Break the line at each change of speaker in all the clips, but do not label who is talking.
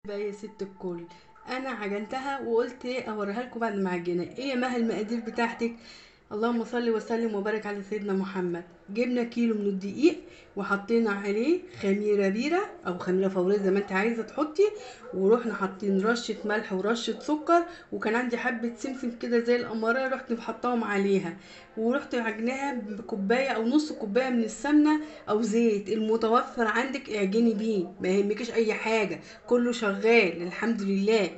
بقى يا ست الكل، انا عجنتها وقلت ايه اوريها لكم بعد ما عجنها. ايه يا مها المقادير بتاعتك؟ اللهم صل وسلم وبارك على سيدنا محمد. جبنا كيلو من الدقيق وحطينا عليه خميره بيره او خميره فورية زي ما انت عايزه تحطي، ورحنا حاطين رشه ملح ورشه سكر، وكان عندي حبه سمسم كده زي القمرايه رحت محطاهم عليها، ورحت عجناها بكوبايه او نص كوباية من السمنة او زيت المتوفر عندك اعجني بيه، ما يهمكيش اي حاجة، كله شغال الحمد لله.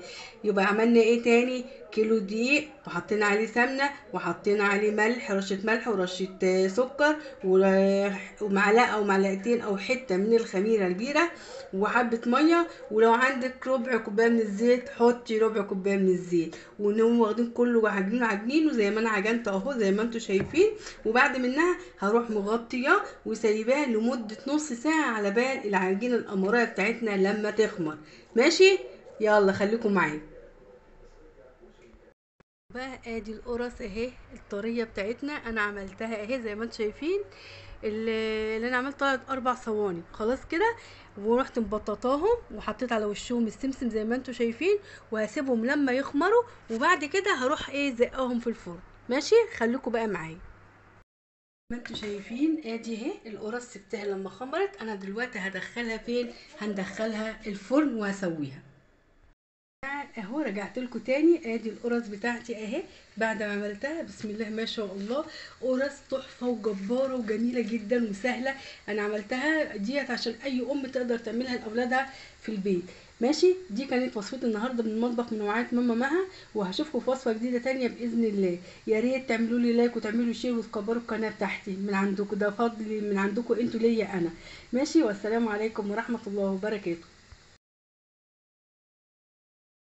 يبقى عملنا ايه تاني؟ كيلو دقيق وحطينا عليه سمنه وحطينا عليه ملح، رشه ملح ورشه سكر ومعلقة او معلقتين او حتة من الخميره البيره وحبه مية، ولو عندك ربع كوباية من الزيت حطي ربع كوباية من الزيت، ونقوم واخدين كله عجينه عجينه زي ما انا عجنت اهو زي ما انتم شايفين. وبعد منها هروح مغطيه وسايباه لمدة نص ساعة على بال العجينة القمرايه بتاعتنا لما تخمر. ماشي، يلا خليكم معايا بقى. ادي القرص اهي الطريه بتاعتنا انا عملتها اهي زي ما انتم شايفين، اللي انا عملت طلعت 4 صواني خلاص كده، ورحت مبططاهم وحطيت على وشهم السمسم زي ما انتم شايفين، وهسيبهم لما يخمروا وبعد كده هروح ايه زقهم في الفرن. ماشي، خليكم بقى معايا. ما انتم شايفين ادي اهي القرص سبتها لما خمرت. انا دلوقتي هدخلها فين؟ هندخلها الفرن وهسويها اهو. رجعت لكم تاني، ادي القرص بتاعتي اهي بعد ما عملتها. بسم الله ما شاء الله، قرص تحفة وجباره وجميلة جدا وسهلة. انا عملتها ديت عشان اي ام تقدر تعملها لاولادها في البيت. ماشي، دي كانت وصفتي النهارده من المطبخ من وعايه ماما مها، وهشوفكم في وصفه جديدة تانية باذن الله. يا ريت تعملوا لي like وتعملوا share وتكبروا القناة بتاعتي من عندكم، ده فضل من عندكم انتوا ليا انا. ماشي، والسلام عليكم ورحمة الله وبركاته.